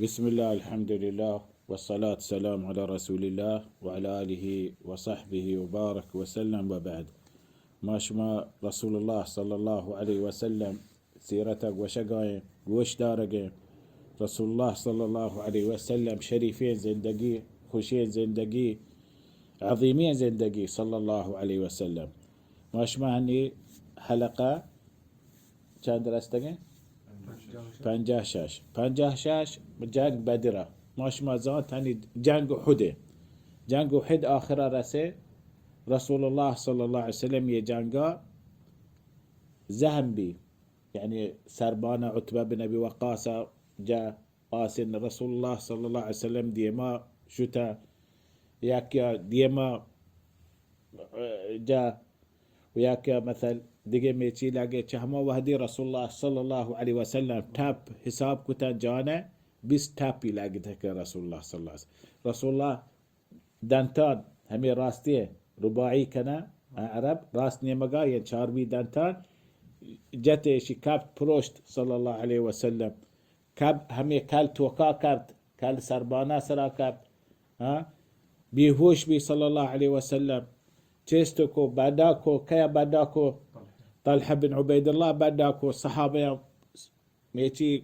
بسم الله، الحمد لله، والصلاة والسلام على رسول الله وعلى آله وصحبه وبارك وسلم، وبعد. ما شما رسول الله صلى الله عليه وسلم سیرت ءَ گوشگ ءَ ایں، گوش دارگ ءَ ایں. رسول الله صلى الله عليه وسلم شریفیں زندگی، خوشیں زندگی، عظیمیں زندگی، صلى الله عليه وسلم. ما شما ہنی حلقہ چند رستگیں؟ پنجاہ شش. پنجاہ شش جنگ بدر ءَ. ما شما زانت ہنی جنگ احد ءَ. جنگ احد آخر ءَ رسے، رسول الله صلى الله عليه وسلم یہ جنگ ءَ زہم بی. یعنی سربان عتبہ بن ابی وقاص ءَ جا آسن رسول الله صلى الله عليه وسلم دیما شتا، یکیا دیما، اه، جا، و یکیا مثل دیگہ میچی لگے. چہ ہما وحدی رسول الله صلى الله عليه وسلم ٹپ حساب کتا جانے، بیست ٹپی لگتا کہ رسول الله صلى الله عليه وسلم. رسول الله دنتان ہمے راستی رباعی کنا، عرب راست نیمگا یا چارمی دنتان جتے، شی کپت پروشت صلى الله عليه وسلم. کب ہمے کل توکا کپت، کل سربانا سرا کپت. ہاں؟ بیہوش بی صلى الله عليه وسلم. چست کو، بڈا کو، کیا بڈا کو؟ طلحہ بن عبید الله بڈا کو. صحابہ میچی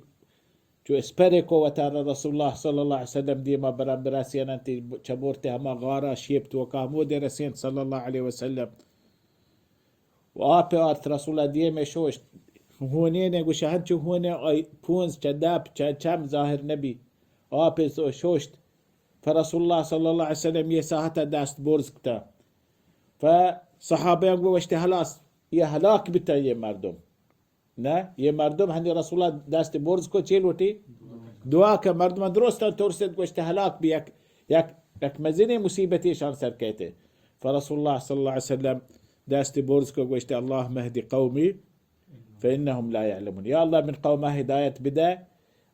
چو اسپرے کو وتارا رسول الله صلى الله عليه وسلم دیما بران برسیننتی، چبورتے ہما غارا شیپ توکا ہمودے رسینت صلى الله عليه وسلم. و آپ آرت رسول الله دیما شوشت. ہونین گوشہ ہنچو ہونین آئی پونز چہ دپ چہ چم ظاہر نبی. آپ شوشت. فرسول الله صلى الله عليه وسلم یہ ساعت دست برز کتا. فصحابیان گوشت، ہلاس، یہ ہلاک بتا یہ مردم. نہ، یہ مردم ہنی رسول الله دست برز کو چی لوٹی؟ دعا کہ مردم درست ترسید گوشت ہلاک بی، یک، یک، یک مزنی مصیبتی شان سر کہتے. فرسول الله صلى الله عليه وسلم دست برز کو گوشت، اللهم اهد قومي فإنهم لا يعلمون. یا الله من قوم هدایت بدہ،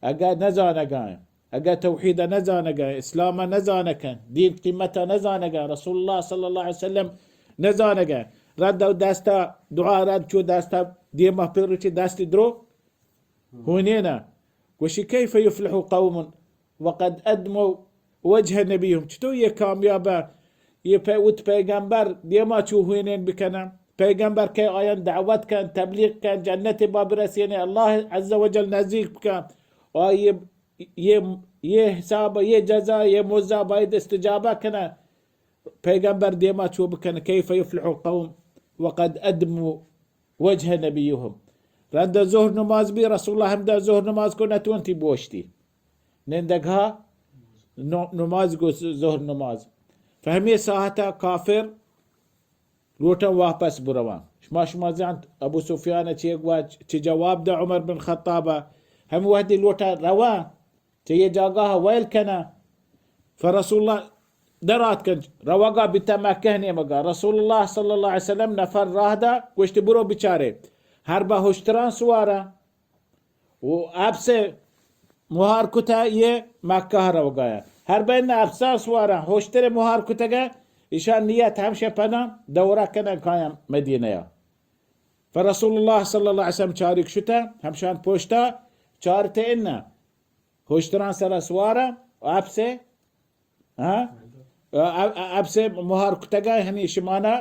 اگہ نزانگاں، اگہ توحید نزانگاں، اسلام نزانکن، دین قیمت نزانگاں، رسول الله صلى الله عليه وسلم نزانگاں. رد و دستا دعا رد چو دستا دیما پر چی دست درو ہونینا. گوشی، كيف يفلح قوم وقد أدموا وجه نبيهم. چطور یہ کامیاب ہے؟ یہ پہ ات پیغمبر دیما چو ہوینین بکنن. پیغمبر کہ آیان دعوت کن، تبلیغ کن، جنت باب رسین، الله عز وجل نزدیک بکن. آ یہ، یہ، یہ حساب، یہ جزا، یہ مزا باید استجابہ کنن. پیغمبر دیما چو بکن، كيف يفلح قوم وقد أدموا وجه نبيهم. رند ظهر نماز بی، رسول الله ہمدا ظهر نماز کو نتونتی بوشتی. نندگها نو-، نماز گو ظهر نماز. فهمی ساعتا کافر لوٹن واپس بروان. شما، شما زانت ابو سفیان چی گوا، چی جواب دا عمر بن خطاب. ہم وحدی لوٹا روان چہ یہ جاگاہ ویل کنہ. فرسول الله در آتکن، روگا بیتہ مکہ نیمگا. رسول الله صلى الله عليه وسلم نفر راہ دا، گوشت، برو بچارے. ہر با ہشتران سوارا و اپسے مہار کتہ یہ مکہ روگایا. ہر با ان اپسان سوارا ہشتر مہار کتگا، ایشان نیت ہمشہ پدان دورہ کنن کایاں مدینہ یا. فرسول الله صلى الله عليه وسلم چاریک شتہ، ہمشان پوشتا چارتے انہ. ہشتران سرا سوارا، اپسے، ہاں؟ ا-، ا-، اپسے مہار کتگا، ہنی شمانا،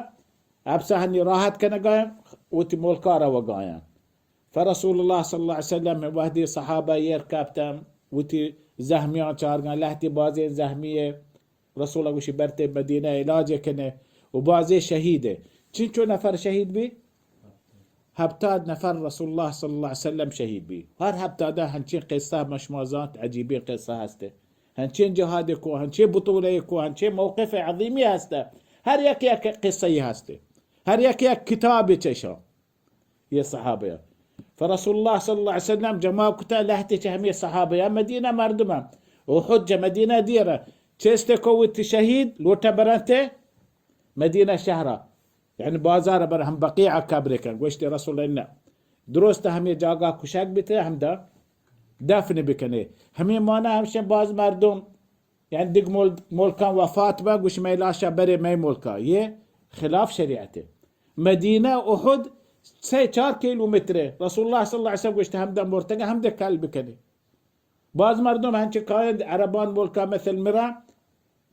اپسا ہنی راحت کنگا، وتی ملکا روگایا. فرسول الله صلى الله عليه وسلم وحدی صحابہ ایر کپتن، وتی زہمیان چارگان، لہتی بازیں زہمیے، رسول الله گوشی، برتے مدینہ علاج کنے و بازے شہید ہے. چنچو نفر شہید بی؟ ہپتاد نفر رسول الله صلى الله عليه وسلم شہید بی. ہر ہپتادا ہنچین قصہ مشما زانت، عجیبین قصہ ہستے. ہنچین جہاد کو، ہنچین بطولہ کو، ہنچین موقف عظیمی ہستے. ہر یک یک قصہ ہستے. ہر یک یک کتاب چشا. یہ صحابہ. فرسول الله صلى الله عليه وسلم جمع کتا لہتے چہ ہمیں صحابہ مدینہ مردم. احد چہ مدینہ دیرہ. چست کو وتی شہید لوٹا برنتے مدینہ شہرا. یعنی بازار بر ہم بقیع قبر کن. گوشت رسول الله، درست ہمیں جاگہ کشک بیتے ہمدا دفن بکنے. ہمیں مانا ہمشہ باز مردم یعنی دگ مل-، ملکاں وفات با، گوش مئے لاشا برے مئے ملکا. یہ خلاف شریعت ہے. مدینہ احد سہ چار کیلومتر ہے. رسول الله صلى الله عليه وسلم گوشت، ہمدا مرتگا ہمدا کل بکنے. باز مردم ہنچ کاینت عربان ملکا مثل مرا،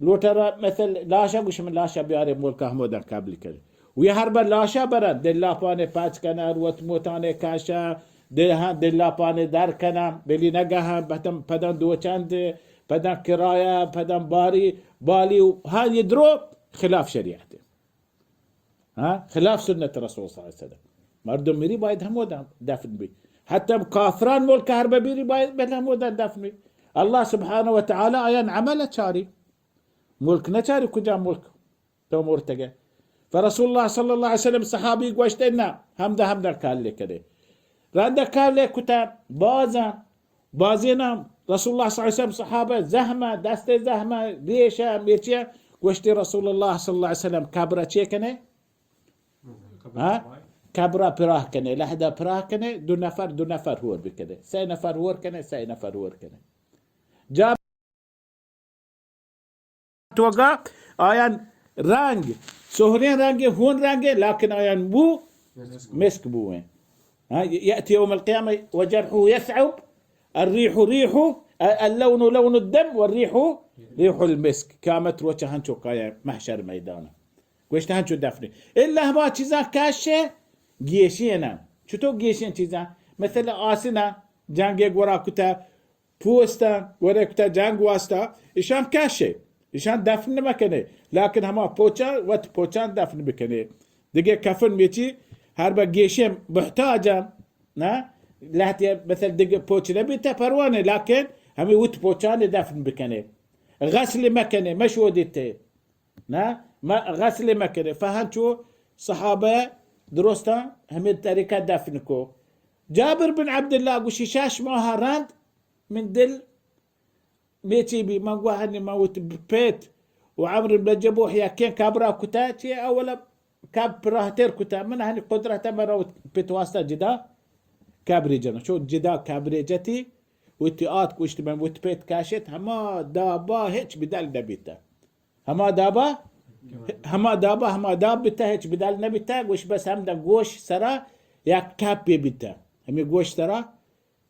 لوٹا را مثل لاشا گوش من لاشا بیارے ملکا ہمودن قبل کرے۔ وی ہر بر لاشا برن، دلاپانے پچ کنن، روت موتانے کشن، دے ہاں دلاپانے در کنن، بلی نگہن، پدن، پدن دوچند، پدن کرایہ، پدن باری، بالی، ہاں یہ درو خلاف شریعت۔ ہاں، خلاف سنت رسول صلی اللہ علیہ وسلم۔ مردم میری باید ہمودن دفن بی۔ حتی کافران ملک ہر ببیری باید بل ہمودن دفن بی۔ اللہ سبحانہ و تعالی آیان عمل چاری۔ ملک نچاری کجا ملک تو مرتگے۔ فرسول اللہ صلی اللہ علیہ وسلم صحابی گوشت، نہ، ہمدا ہمدا کال لے کرے۔ رندا کال لے کتا بازا بازینا رسول اللہ صلی اللہ علیہ وسلم صحابہ زہمہ، دست زہمہ، ریشہ، میچیہ، گوشتی رسول اللہ صلی اللہ علیہ وسلم قبر چے کنے؟ ہاں؟ قبر پراہ کنے، لحدہ پراہ کنے، دو نفر، دو نفر ہور بکنے، سہ نفر ہور کنے، سہ نفر ہور کنے۔ جا توگا آیان رنگ، سہریں رنگ، ہون رنگ، لیکن آیان بو مسک بوئیں۔ ہاں، یأتی یوم القیامہ وجرحه یثعب، الریح ریح، اللون لون الدم والریح ریح المسک۔ قیامت روچ ہنچو کایا محشر میدان۔ گوشت ہنچو دفنی۔ الا ہما چیزاں کشے گیشی نا۔ چطور گیشیں چیزاں؟ مثل آسنا جنگ گورا کتا، پوستاں، ورے کتا جنگ واسطہ، ایشان کشے، ایشان دفن مکنے، لیکن ہما پوچاں، وت پوچاں دفن بکنے۔ دگہ کفن میچی ہر بہ گیشیں محتاجاں، نا؟ لہتے مثل دگہ پوچ نبیتا پروانے، لیکن ہمیں وت پوچاں دفن بکنے۔ غسل مکنے، مشودیتے۔ نا؟ ما غسل مکنے۔ فہنچو صحابہ درستاں ہمیں طریقہ دفن کو۔ جابر بن عبداللہ گوشی، شش ماہ رند من دل میچی بی، من گوہنی من وت پیت و عمرو بن جموح یکیں قبرا کتا، چی اولا قبر پراہتر کتا، من ہنی قدرت مرا وت پیت واسطہ جدا قبری جنو۔ چو جدا قبری جتی، وتی آت کشت من وت پیت کشت، ہما دابا ہچ بدل نبیتا۔ ہما دابا، ہما دابا، ہما داب بیتا، ہچ بدل نبیتا۔ گوش بس ہمدا گوش سرا یک ٹپے بیتا۔ ہمیں گوش سرا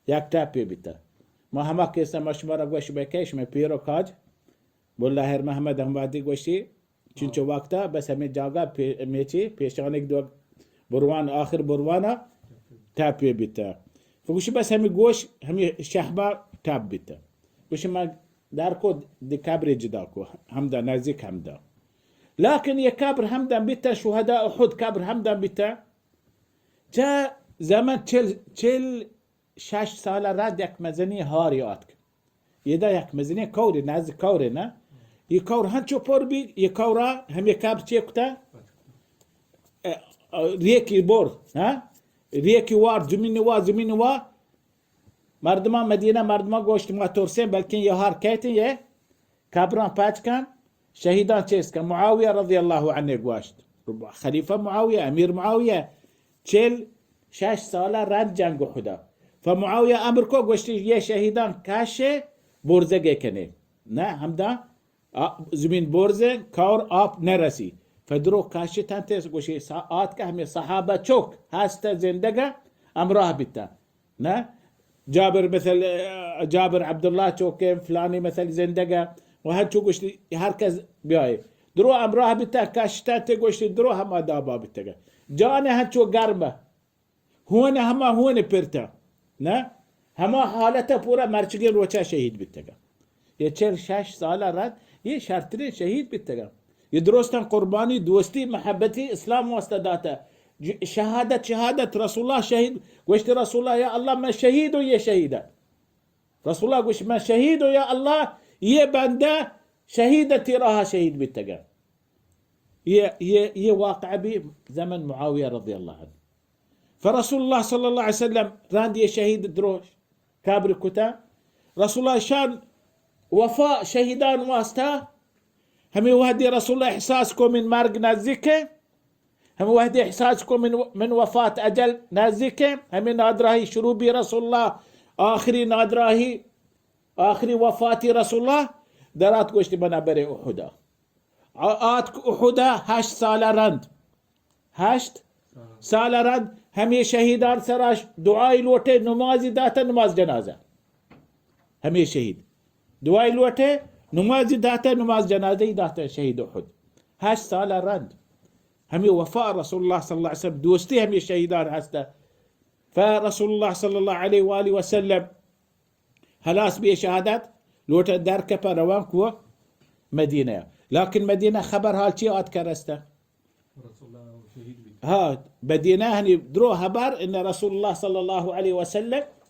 یک ٹپے بیتا۔ ما ہما قصہ ما شمارا گوش بکش، میں پیرو کاج، ملا ہر محمد احمدی گوشی، چنچو وقتا بس ہمیں جاگہ پی-، میچی پیشانک دو بروان، آخر بروانا ٹپے بیتا۔ تو گوشی بس ہمیں گوش، ہمیں شہبا ٹپ بیتا۔ گوشی ما در کو دی قبر جدا کو، ہمدا نزدیک ہمدا۔ لیکن یہ قبر ہمدا بیتا، شہداء احد قبر ہمدا بیتا۔ چہ زمن چل، چل شش سال رد یک مزنی ہاری آتک۔ یہ دا یک مزنی کوری، نزدیک کوری نا۔ یہ کور ہنچو پر بی، یہ کورا ہمیں قبر چے کتا؟ ریکی بور، ہاں؟ ریکی وار، زمین وا، زمین وا۔ مردمان مدینہ، مردمان گوشت، ما ترسیں، بلکن یہ ہار کہتے یہ قبراں پچ کن، شہیداں چیز کن۔ معاویہ رضی اللہ عنہ گوشت، خلیفہ معاویہ، امیر معاویہ، چل شش سالہ رند جنگ احدا۔ فمعاویہ امر کو، گوشتی، یہ شہیداں کشے برزگے کنے۔ نہ، ہمدا آ-، زمین برزیں، کور آپ نہ رسی۔ فدرو کاشتنت، گوشی، سا-، آتکہ ہمیں صحابہ چوک ہست زندگا ہمراہ بیتا۔ نہ؟ جابر مثل، آ، جابر عبداللہ چوکیں فلانی مثل زندگا و ہنچو گوشتی، ہر کس بیائے۔ درو ہمراہ بیتا، کاشتنت گوشتی، درو ہما دابا بیتگا۔ جان ہنچو گرمہ۔ ہون ہما ہون پرتا، نہ؟ ہما حالت پورا مرچگیں روچا شہید بیتگا۔ یہ چل شش سالہ رد، یہ شرترین شہید بیتگا۔ یہ درستاں قربانی، دوستی، محبتی اسلام واسطہ داتا۔ ج-، شہادت، شہادت، رسول اللہ شہید، گوشت رسول اللہ، یا اللہ، من شہید ہوں، یہ شہید ہے۔ رسول اللہ گوشت، من شہید ہوں، یا اللہ، یہ بندہ شہید تی راہ شہید بیتگا۔ یہ، یہ، یہ واقعہ بھی زمن معاویہ رضی اللہ عنہ۔ فرسول اللہ صلی اللہ علیہ وسلم رند یہ شہید درو قبر کتا۔ رسول اللہ شان وفا شہیدان واسطہ، ہمیں وحدی رسول اللہ احساس کو من مرگ نزدیک ہے، ہمیں وحدی احساس کو من، من وفات اجل نزدیک ہے، ہمیں نادراہی شروع بھی رسول اللہ، آخری نادراہی، آخری وفاتی رسول اللہ درات گوشت بنا برے احدا۔ آ-، آتک احدا ہشت سالہ رند۔ ہشت سالہ رند ہمے شہیدان سرا دعائی لوٹے، نمازی داتا، نماز جنازہ۔ ہمے شہید۔ دعائی لوٹے، نمازی داتا، نماز جنازہی داتا شہید احد۔ ہشت سال رند۔ ہمے وفا رسول اللہ صلی اللہ علیہ وسلم دوستی ہمے شہیدان ہستا۔ فرسول اللہ صلی اللہ علیہ وآلہ وسلم ہلاس بی شہادت، لوٹا در کپا روان کو مدینہ۔ لیکن مدینہ خبر حال چی آتکا رستا؟ ہا، مدینہ ہنی درو خبر ان رسول اللہ صلی اللہ علیہ وسلم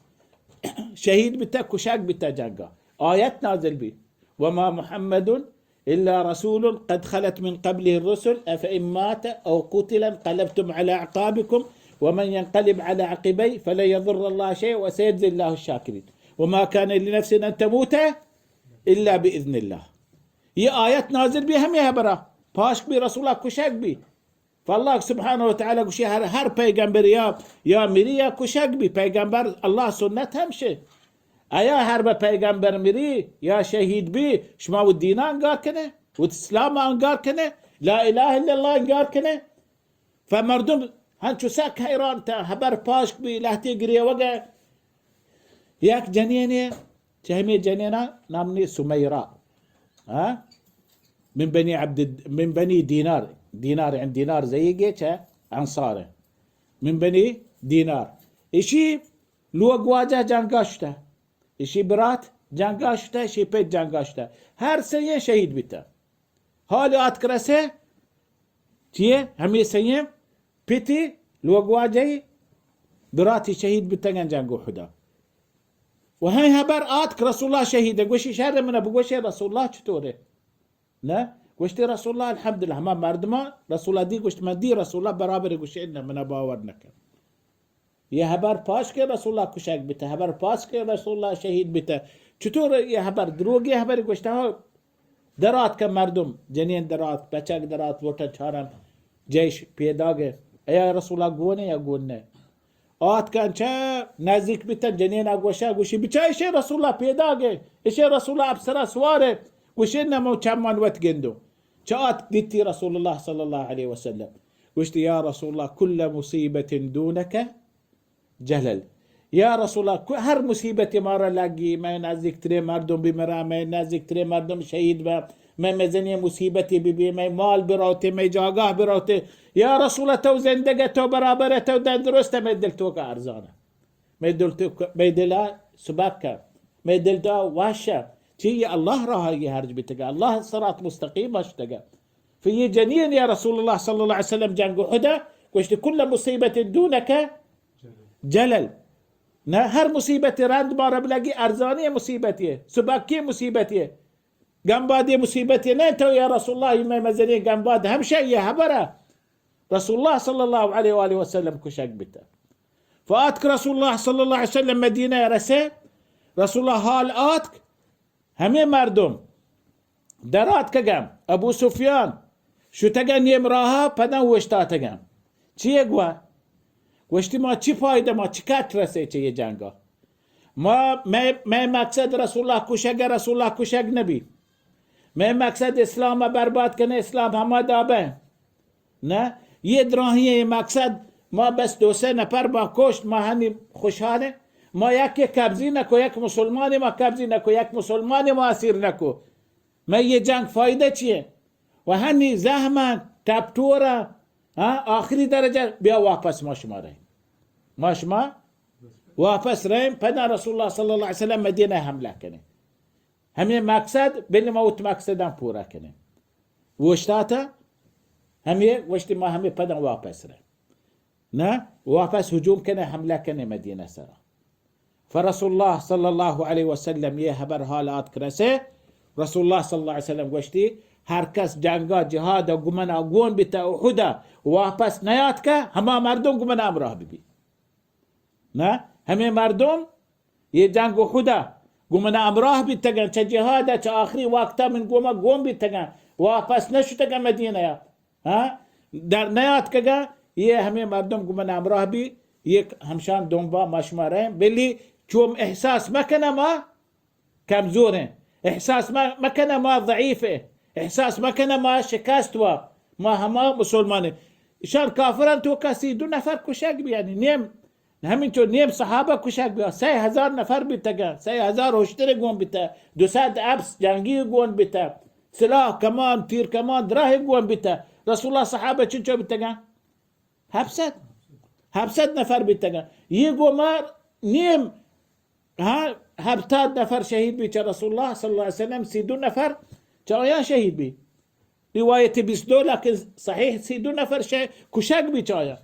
شہید بیتا، کشگ بیتا جنگا۔ آیت نازل بی، وما محمد إلا رسول قد خلت من قبله الرسل أفإن مات أو قتل انقلبتم على أعقابكم ومن ينقلب على عقبيه فلن يضر الله شيئا وسيجزي الله الشاكرين وما كان لنفس أن تموت إلا بإذن الله. یہ آیت نازل بی ہمے خبرا، پاشک بی رسولا کشگ بی۔ فاللہ سبحانہ و تعالی گوشی ہر، ہر پیغمبر یا، یا مری یا کشگ بی۔ پیغمبر اللہ سنت ہمشے۔ ایا ہر بہ پیغمبر مری یا شہید بی، شما و دین انگار کنے، و اسلام انگار کنے، لا الہ الا اللہ انگار کنے۔ فمردم ہنچو سک حیران تا، ہبر پاشک بی، لہتے گریوگے۔ یک جنینے، چہ ہمے جنینا نام نی سمیرا۔ ہاں؟ من بنی عبد، من بنی دینار، دینار، یعنی دینار زئیگے چہ انصار۔ من بنی دینار۔ اشی لوگ واجہ جنگا شتہ۔ اشی برات جنگا شتہ، اشی پت جنگا شتہ۔ ہر سئیں شہید بیتہ۔ حال آتک رسے، چیے؟ ہمے سئیں پتی لوگ واجہی براتی شہید بیتگن جنگ احدا۔ و ہمے ہبر آتک رسول اللہ شہید، گوشی شر منا بگوشے رسول اللہ چطورے؟ نہ؟ گوشتی رسول اللہ الحمدللہ، ہما مردمان رسول اللہ دی، گوشت من دی رسول اللہ برابر، گوشی انہ منا باور نکن۔ یہ ہبر پاش کہ رسول اللہ کشگ بیتہ، ہبر پاش کہ رسول اللہ شہید بیتہ۔ چطور یہ ہبر؟ دروگی ہبر گوشتہ ہو۔ درات کہ مردم، جنین درات، بچک درات، وٹن چارن جیش پیداگے۔ ایا رسول اللہ گونے یا گون نے؟ آتکن چہ نزدیک بیتن، جنین گوشہ، گوشی بچا اشے رسول اللہ پیداگے، اشے رسول اللہ افسرہ سوارے۔ گوشی نمو چمان وت گندو۔ چہ آتک دیتی رسول اللہ صلی اللہ علیہ وسلم۔ گوشتی یا رسول اللہ کل مصیبت دونک جلل۔ یا رسول اللہ، کو-، ہر مصیبت مارا لگی، مئے نزدیک ترے مردم بمرا، مئے نزدیک ترے مردم شہید با، مئے مزنی مصیبتی ببی، مئے مال بروتے، مئے جاگاہ بروتے۔ یا رسول اللہ، تو زندگ ئے، تو برابر ئے، تو تندرست ئے، مئے دل توکا ارزان ئے۔ مئے دل تو-، مئے دلا سبک ئے، مئے دل دا وش ئے۔ چی یہ اللہ راہ یہ ہرج بیتگا، اللہ صراط مستقیم اشتگا۔ فی یہ جنین یا رسول اللہ صلی اللہ علیہ وسلم جنگ احد، گوشت کل مصیبت دونک جلل۔ نہ، ہر مصیبت رند مارا بلگی ارزانی مصیبتی، سبکی مصیبتی، گمبادی مصیبتی۔ نہ تو یا رسول اللہ، یہ مئے مزنی گمباد ہمشہ یہ ہبرہ۔ رسول اللہ صلی اللہ علیہ وآلہ وسلم کشگ بیتہ۔ فآتک رسول اللہ صلی اللہ علیہ وسلم مدینہ رسے، رسول اللہ حال آتک، ہمے مردم در آتکگن، ابو سفیان شتگن نیم راہا، پداں اوشتاتگن۔ چیے گوا؟ گوشتی ما چی فائدہ، ما چی کٹ رسے چہ یہ جنگا؟ ما، مئے، مئے مقصد رسول اللہ کشگ، رسول اللہ کشگ نبی۔ مئے مقصد اسلام برباد کنے، اسلام ہما دابہ۔ نہ، یہ دراہیں مقصد، ما بس دو سے نفر ما کشت، ما ہنی خوشحال ہیں۔ ما یک یک قبضی نکو، یک مسلمانی ما قبضی نکو، یک مسلمانی ما اسیر نکو۔ مئے یہ جنگ فائدہ چیے؟ و ہنی زحمت، ٹپٹورا، ہاں، آخری درجہ بیا واپس ما شما رہے۔ ما شما واپس رہے، پدا رسول اللہ صلی اللہ علیہ وسلم مدینہ حملہ کنے۔ ہمیں مقصد، بل ما وت مقصداں پورا کنے۔ اوشتاتا، ہمے گوشتی ما ہمے پدا واپس رہ۔ نہ، واپس ہجوم کنے، حملہ کنے مدینہ سرا۔ فرسول اللہ صلی اللہ علیہ وسلم یہ ہبر حال آتک رسے، رسول اللہ صلی اللہ علیہ وسلم گوشتی، ہر کس جنگا جہاد گمنا گون بیتا احدا واپس نیاتکا، ہما مردم گمنا ہمراہ ببی۔ نہ، ہمے مردم یہ جنگ احدا گوں من ہمراہ بیتگن، چہ جہاد چہ آخری وقتا من گوما گون بیتگن، واپس نشتگن مدینہ یا، ہاں، در نیاتکگن، یہ ہمے مردم گوں من ہمراہ بی، یہ ہمشان دنبا ما شما رہیں، بلی چوم احساس مکنہ ما کمزور ہیں۔ احساس ما، مکنہ ما ضعیف ہیں۔ احساس مکنہ ما شکست وا۔ ما ہما مسلمان ہیں۔ اشان کافران توکا سی دو نفر کشگ بی، یعنی نیم ہمینچو نیم صحابہ کشگ بیا، سئے ہزار نفر بیتگاں، سئے ہزار ہشترے گون بیتہ، دو سد اپس جنگی گون بیتہ، سلاح کمان، تیر کمان، دراہ گون بیتہ۔ رسول اللہ صحابہ چنچو بیتگاں؟ ہپت سد۔ ہپت سد نفر بیتگاں۔ یہ گو ما نیم، ہاں، ہپتاد نفر شہید بی چہ رسول اللہ صلی اللہ علیہ وسلم، سی دو نفر چہ آیاں شہید بی۔ روایت بیست دو، لیکن صحیح سی دو نفر شہ-، کشگ بی چہ آیاں۔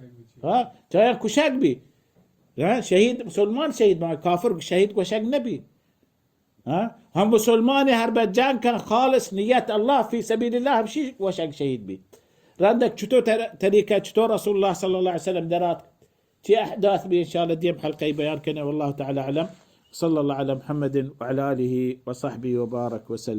ہاں، چہ آیاں کشگ بی۔ ہاں، شہید مسلمان شہید بی، کافر شہید گوشگ نبی۔ ہاں، ہم مسلمان ہر بہ جنگ کن خالص نیت اللہ فی سبیل اللہ ہمشی گوشگ شہید بی۔ رندک چطور طر-، طریقہ چطور رسول اللہ صلی اللہ علیہ وسلم درات چی احداث بی انشاءاللہ دیم حلقہ بیان کنے۔ واللہ تعالی اعلم۔ صلی اللہ علی محمد وعلی آلہ وصحبہ وبارک وسلم۔